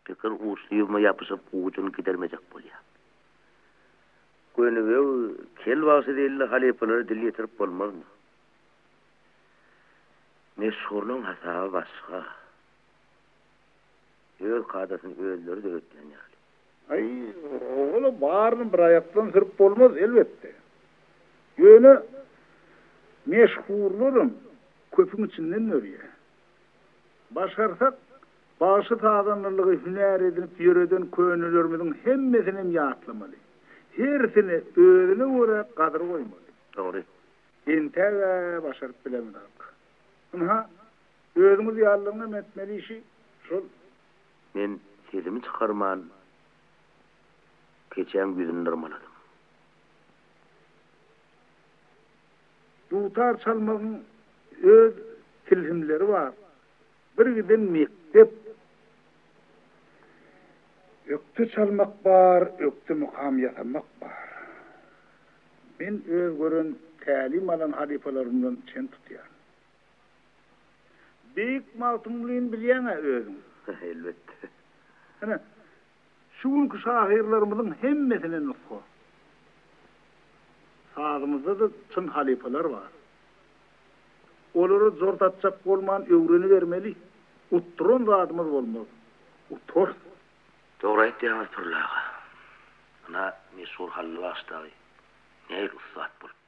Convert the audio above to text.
Pikir uçly ýüzüme ýapyşyp ujuny gidermejek bolýar. Gönübeg, Kel bagşy zeýilli halypalara dil ýetirip bolmazmy? Meşhurlaryň hasaby başga. Öz kadasyny özleri döretýän ýaly. Aý, ol-a baryny bir aýakdan sürüp bolmaz, elbetde. Ýöne meşhurlaram köpüň içinden dörýär. Başarsak, bagşy-sazandalygy hünär edinip ýöreden könelerimiziň hemmesinem ýatlamaly. Hersine özüne görä gadyr goýmaly. Dogry. Entäg-ä başaryp bilemzok. Ynha, özüňiz ýalylaryňam etmeli işi şol. Men sesimi çykarman, keçäň ýüzüni dyrmaladym. Dutar çalmagyň öz tilsimleri bar. Bir giden mekdep. Ökde çalmak bar, ökde mukam ýasamak bar. Men öz gören, tälim alan halypalarymdan çen tutýan. Beýik Magtymgulyny bilýäň-ä özüň. Elbetde. Ine, şu günki şahyrlarymyzyň hemmesine nusga. Sazymyzda-da çyn halypalar bar. Olara jort atjak bolman öwrenibermeli. Utduran zadymyz bolmaz. Utarys. Dogry aýtýaňyz Pürli aga. Ynha, meşhur Hally bagşy dagy nähili ussat bolupdyr.